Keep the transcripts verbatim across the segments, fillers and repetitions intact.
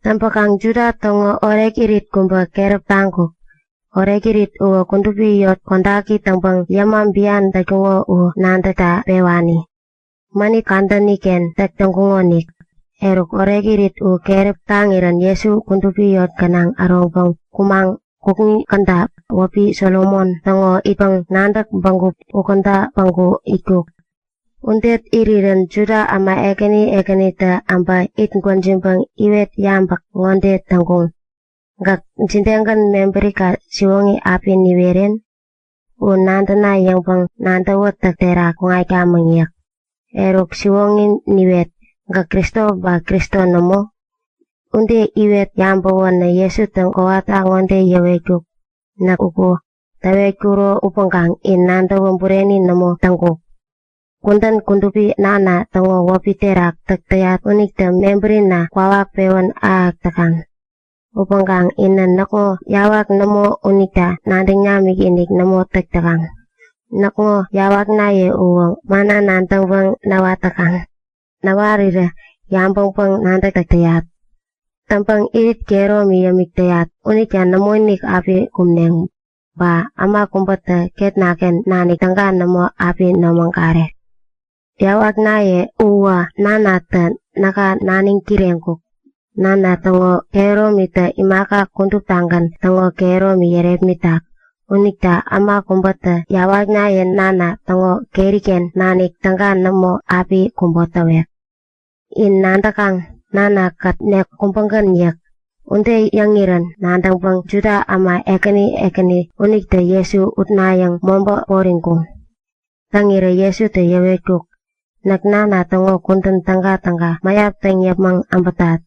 Täŋpäkaŋ Juda täŋo orekirit kubä keräp taŋkuk. Orekirit uwä kudupi yot kodaki täŋpäŋ yäma bian tätkuŋo u nadäkta pewani. Mänit kadäni-ken täk täŋkuŋonik. Eruk, orekirit u keräp taŋirän Jesu kudupi yot gänaŋ äroŋpäŋ kumaŋ kukŋi käda wäpi Solomon täŋo itpäŋ-nadäk bägup ukäda päŋku itkuk. Ude irirän Juda äma ekäni ekänitä äbä it gwäjiŋpäŋ iwet yabäk ŋode täŋkuŋ; Gäk jidegän mebärika siwoŋi api niweren? U nadäna yäŋpäŋ nadäwätäk terak kuŋatkamäŋ yäk. Eruk, siwoŋi niwet; Gäk Kristo ba Kristo nämo? Ude iwet yabäwänä Jesutä kowata ŋode yäwetkuk; Näk uku, täwetkuro upäŋkaŋ in nadäwä bureni nämo täŋkuk. Kudän kudupi Nana täŋo wäpi terak täk täyat unitä mebärina kwawak pewän ahäk täkaŋ. Upäŋkaŋ inä näkŋo yawak nämo unita nadäŋ namik-inik nämo täk täkaŋ. Näkŋo yawaknaye uwä manna nadäŋpäŋ näwat täkaŋ. Näwarirä yabäŋpäŋ-nadäk täk täyat. Täŋpäŋ irit kehäromi yämik täyat unita nämoinik api kumneŋ. Ba äma kubätä ketnaken nanik täga nämo api nomägarek. Yawaknaye uwä Nanatä näka naniŋ kireŋkuk. Nana täŋo kehäromitä imaka kuduptagän täŋo kehäromi yärepmitak. Unita äma kubätä yawaknaye Nana täŋo keriken nanik täga nämo api kubo täwek. In nadäkaŋ, Nana-kät nek kubägän yäk. Ude yäŋirän nadäŋpäŋ Juda äma ekäni ekäni unitä Jesu utnayäŋ mobä poräŋkuŋ. Täŋirä Jesutä yäwetkuk; Näk Nana täŋo kudän tägatäga mäyap täŋ yäpmäŋ äbätat.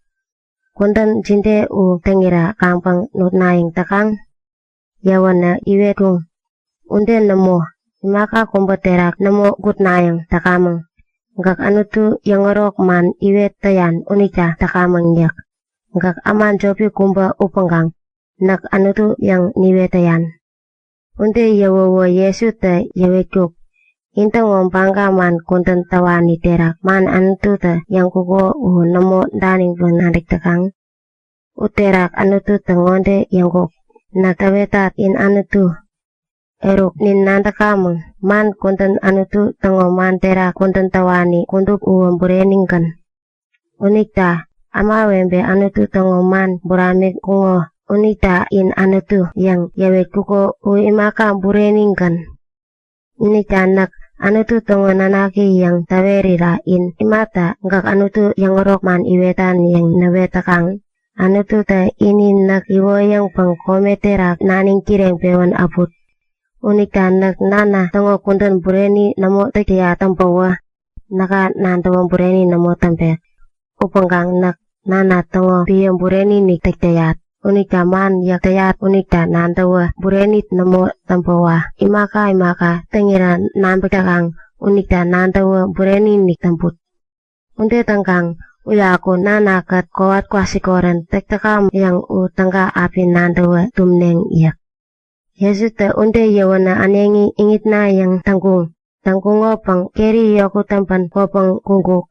Kudän jide u täŋira kaŋpäŋ nutnayäŋ täkaŋ? Yäwänä iwetkuŋ; Ude nämo, imaka kubä terak nämo gutnayäŋ täkamäŋ. Gäk Anutu yäŋärok man iwet täyan unita täkamäŋ yäk. Gäk äma jopi kubä upäŋkaŋ näk Anutu yäŋ niwet täyan. Ude yäwäwä Jesutä yäwetkuk; In-täŋo baga man kudän täwani terak man Anututä yäŋkuko u nämo daniŋpäŋ nadäk täkaŋ? Uterak Anututä ŋode yäŋkuk; Näk täwetat, in anutu. Eruk, nin nadäkamäŋ, man kudän Anutu täŋo man terak kudän täwani kudup uwä burenigän. Unita ämawebe Anutu täŋo man buramikkuŋo unita in anutu yäŋ yäwetkuko u imaka burenigän. Unita näk Anutu täŋo nanaki yäŋ täwerira in imata gäk Anutu yäŋärok man iwetan yäŋ näwet täkaŋ? Anututä ini näk iwoyäŋpäŋ kome terak naniŋ kireŋpewän äput. Unita näk Nana täŋo kudän bureni nämo täk täyat täŋpäwä näka nadäwä bureni nämo täŋpek. Upäŋkaŋ näk Nana täŋo piä bureni-inik täk täyat unita man yäk täyat unita nadäwä bureni nämo täŋpäwä imaka imaka täŋira nabäk täkaŋ unita nadäwä bureni-inik täŋput. Ude täŋkaŋ uyaku Nana-kät kowat kwasikorän täk täkamäŋ yäŋ u täga api nadäwä tumneŋ yäk. Jesutä ude yäwänä äneŋi iŋitnayäŋ täŋkuŋ. Täŋkuŋopäŋ keri yokut täŋpän kwäpäŋ kuŋkuk.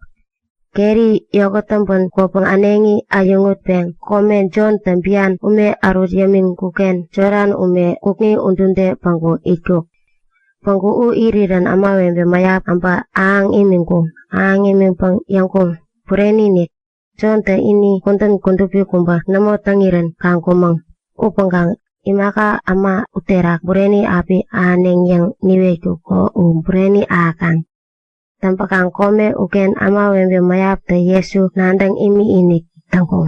Keri yokut täŋpän kwäpäŋ äneŋi äyäŋutpeŋ kome Jontä bian ume ärut yämiŋkuk-ken Jodan ume kukŋi udude päŋku itkuk. Päŋku u irirän ämawebe mäyap äbä ahäŋ imiŋkuŋ. Ahäŋ imiŋpäŋ yäŋkuŋ; Bureni-inik, Jontä ini kudän kudupi kubä nämo täŋirän kaŋkumäŋ. Upäŋkaŋ imaka äma uterak bureni api ahäneŋ yäŋ niwetkuko u bureni ahäkaŋ. Täŋpäkaŋ kome uken ämawebe mäyaptä Jesu nadäŋ imikinik täŋkuŋ.